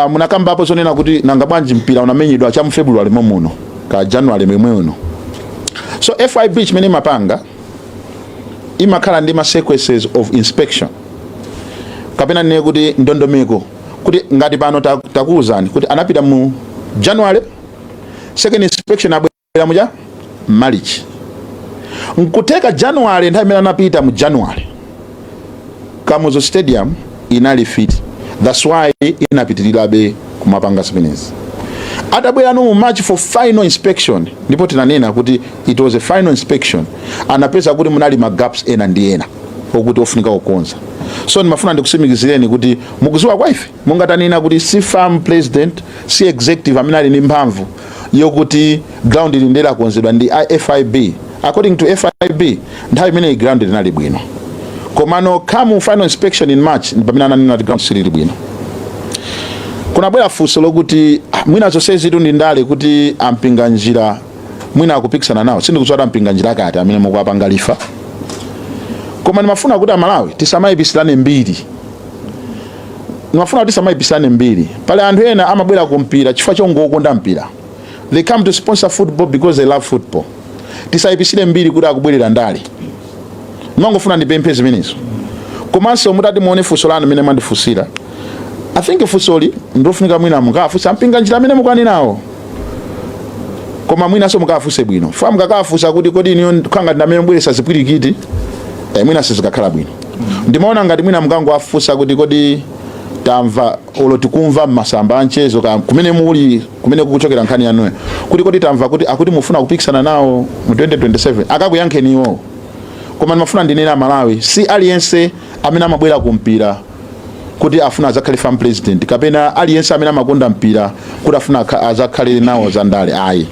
Munakambapo zonena kuti nanga bwanji mpira unamenyedwa cha mu February momuno ka January momwe uno. So FIB chimene imapanga, imakhala ndi ma sequences of inspection, kapena nene kuti ndondomeko, kuti ngati pano takuwuzani kuti anapita mu January, second inspection abwera muja March. Nkuteka January, nthawi imene anapita mu January, Kamuzu Stadium inali fit, that's why inapitirirabe kumapanga zimenezi. Atabwera no mu March for final inspection, ndipo tinanena kuti it was a final inspection, anapeza kuti munali ma gaps ena ndi ena okuti ofunika kukonza. So ndimafuna ndikusimikizireni kuti mukuziwa kwa ife, monga tanena kuti si FAM president, si executive amene ali ndi mphamvu yokuti ground ili ndelakonzedwa ndi FIB. According to FIB, nthawi imeneyi ground linali bwino, komano come final inspection in March ndi pamene ananena kuti ground silili bwino. Kunabwera funso lokuti ah, mwina zonsezitu ndi ndale, kuti a Mpinganjira mwina akupikisana nawo. Sindikudziwa kuti a Mpinganjira akati amene mukuwapanga refer, koma ndimafuna kuti Amalawi tisamayipisirane mbiri. Ndimafuna kuti tisamayipisirane mbiri. Pali anthu ena amabwera ku mpira chifukwa chongokonda mpira. They come to sponsor football because they love football. Tisayipisire mbiri kuti akubwerera ndale. Ndimangofuna ndipemphe zimenezo. Komanso mutati muone funso lanu mmene mwandifunsira, I think funsoli ndofunika mwina mukafunsa a Mpinganjira amene mukanenawo, koma mwinanso mukafunse bwino fa mukakafunsa kuti kodi iniyo khanga ndi amene mubweretsa zipwirikiti, mwina sizikakhala bwino. Ndimaona ngati mwina mukangowafunsa kuti kodi Tamva olo tikumva mmasamba anchezo kumene muli, kumene kukuchokera nkhani yanuyo, kuti kodi tamva kuti akuti mufuna kupikisana nawo mu 2027. Akakuyankheni iwowo. Koma ndimafuna ndinena, Malawi, si aliyense amene amabwera kumpira kuti afuna azakhale FAM president, kapena aliyense amene amakonda mpira kuti afuna azakhale nawo zandale, ayi.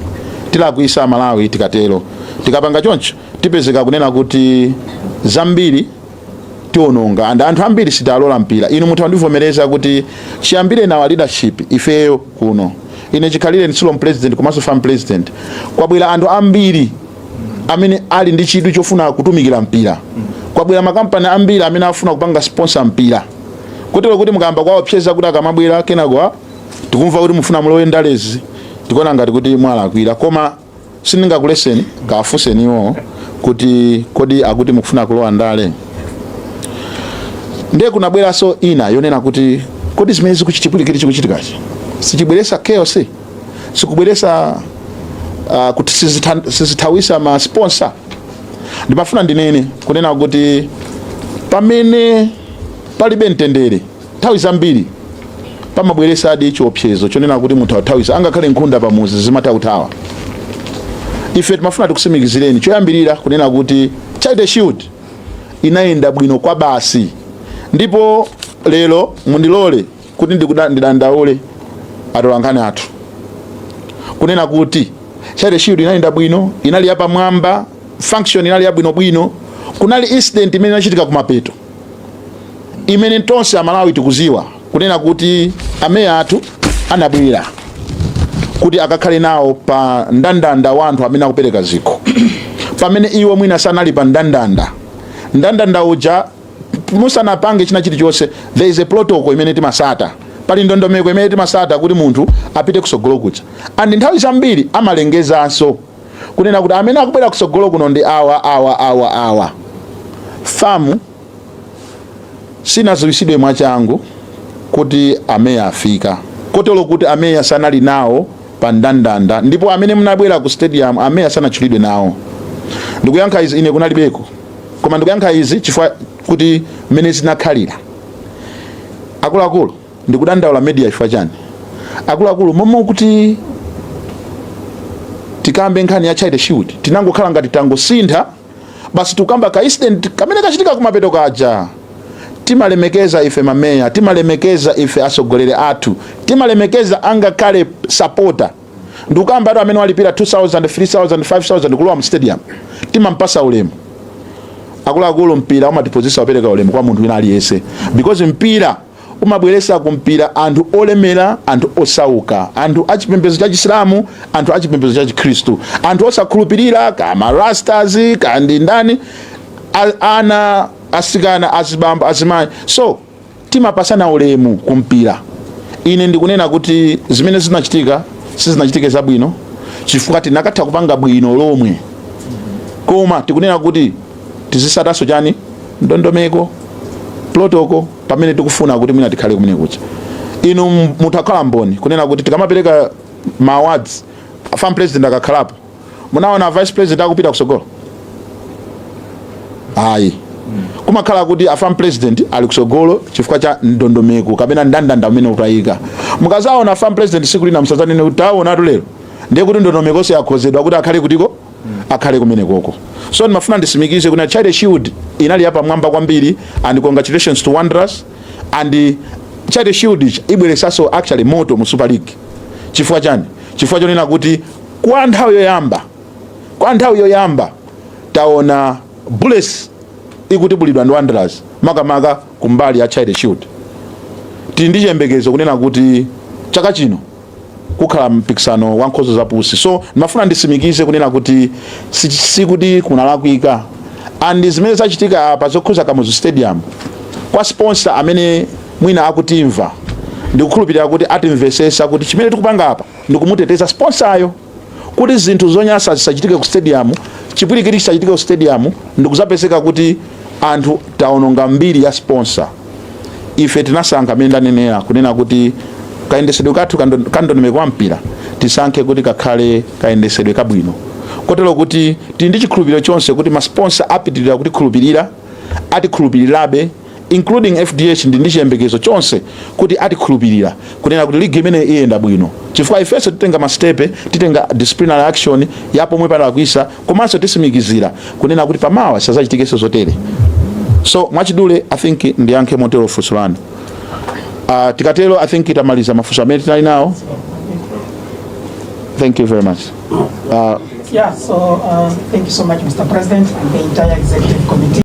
Tilakwisa, Malawi, tikatero. Tikapanga choncho, tipezeka kunena kuti zambiri tiononga and anthu ambiri sitalola mpira. Inu mutha kundivomereza kuti chiyambire nawa leadership ifeyo kuno, ine chikhalire ndi Sulom president komanso FAM president, kwabwera anthu ambiri amene ali ndi chidwi chofuna kutumikira mpira. Kwabwera makampani ambiri amene afuna kupanga sponsor mpira, kotero kuti mukayamba kwaopseza kuti akamabwera kenako tikumva kuti mufuna mulowe ndalezi, tikuona ngati kuti mwalakwira. Koma sindingakuleseni, kafunseni iwo kuti kodi akuti mukufuna kulowa ndale. Ndiye kunabweranso ina yonena kuti kodi zimene zikuchichipwirikiti chikuchitikachi sichibweresa chaos, sikubweresa kuti sizithawisa ma sponsor? Ndimafuna ndinene kunena kuti pamene palibe mtendere, nthawi zambiri pamabweresadi chiopsezo chonena kuti munthu athawisa, angakhale nkhunda pamuzi zimatha kuthawa. Ife timafuna tikusimikizireni choyambirira kunena kuti Charity Shield inayenda bwino kwa basi. Ndipo lero mundilole kuti ndidandaule atolankhani athu kunena kuti Charity Shield inayenda bwino, inali yapamwamba, function inali yabwinobwino. Kunali incident imene inachitika kumapeto, imene tonse Amalawi tikuziwa kunena kuti ameya athu anabwera kuti akakhale nawo pa ndandanda wa anthu amene akupereka zikho, pamene iwo mwina sanali pa ndandanda. Ndandanda uja, musanapange china chilichonse, there is a protocol imene timasata, pali ndondomeko imene timasata kuti munthu apite kusogolo kuja. And nthawi zambiri amalengezanso kunena kuti amene akubwera kusogolo kuno ndi awa, awa, awa, awa. FAM sinaziwisidwe mwachangu kuti ameya afika, kotero kuti ameya sanali nawo pa ndandanda. Ndipo amene munabwera ku stadium, ameya sanatchulidwe nawo. Ndikuyankha izi, ine kunalibeko, koma ndikuyankha izi chifukwa kuti mmene zinakhalira. Akuluakulu, ndikudandaula media chifukwa chani? Akuluakulu, momwe kuti tikambe nkhani ya Charity Shield, tinangokhala ngati tangosintha basi, tikukamba ka incident kamene kachitika kumapeto kaja. Timalemekeza ife mameya, timalemekeza ife atsogoleri athu, timalemekeza angakhale supporter. Ndikukamba atu amene walipira 2000, 3000, 5000 kulowa mu stadium, timampasa ulemu. Akuluakulu, mpira umatiphunzitsa kupereka ulemu kwa munthu wina aliyense, because mpira umabweresa kumpira anthu olemera, anthu osauka, anthu achipembedzo cha Chisilamu, anthu achipembedzo cha Chikhristu, anthu osakhulupirira, kama rastas kandi ndani, ana asikana, azibambo, azimayi. So timapasana ulemu kumpira. Ine ndikunena kuti zimene zinachitika sizinachitike zabwino, chifukwa tinakatha kupanga bwino lomwe, koma tikunena kuti tizisatanso chani, ndondomeko, protocol, pamene tikufuna kuti mwina tikhale kumene kucha. Inu mutakhala mboni kunena kuti tikamapereka ma awards, FAM president akakhalapo, munaona vice president akupita kusogolo? Ayi. Kumakhala kuti a FAM president ali kusogolo chifukwa cha ndondomeko kapena ndandanda umene utayika. Mukazaona FAM president siku lina, musadzanene kuti taonatu lero, ndiye kuti ndondomekonso yakhozedwa kuti akhale kutiko, akhale kumene koko. So ndimafuna ndisimikize kuti Charity Shield inali yapamwamba kwambiri, and congratulations to Wanderers. And Charity Shield ichi ibweresanso actually moto mu Super League. Chifukwa chani? Chifukwa chonena kuti kwa nthawi yoyamba taona Bullets ikutibulidwa ndi Wanderers, makamaka kumbali ya Charity Shield. Tili ndi chiyembekezo kunena kuti chaka chino kukhala mpikisano wa nkhoso zapusi. So ndimafuna ndisimikize kunena kuti sikuti kunalakwika. And zimene zachitika apa zokhuza Kamuzu Stadium, kwa sponsor amene mwina akutimva, ndikukhulupirira kuti atimvesesa kuti chimene tikupanga apa ndikumuteteza sponsoryo, kuti zinthu zonyasa zisachitike ku stadium, chipwirikiti chisachitike ku stadium, ndikuzapezeka kuti anthu taononga mbiri ya sponsor. Ife tinasankha amene ndanenera kunena kuti kayendesedwe kathu kandondomeko wa mpira tisankhe kuti kakhale kayendesedwe kabwino, kotero kuti tili ndi chikhulupiriro chonse kuti ma sponsor apitirira kutikhulupirira, atikhulupirirabe. including FDH, ndi chiyembekezo chonse kuti atikhulupirira kunena kuti ligi imene iyenda bwino, chifukwa ifenso titenga ma step, titenga disciplinary action yapomwe padalakwisa, komanso tisimikizira kunena kuti pamawa sazachitikenso zotere. So mwachidule, I think ndiyankhe motero funso lanu. Tikatero, I think tamaliza mafunso amene tinali nawo. Thank you very much. Yeah, so thank you so much, Mr. President, and the entire executive committee.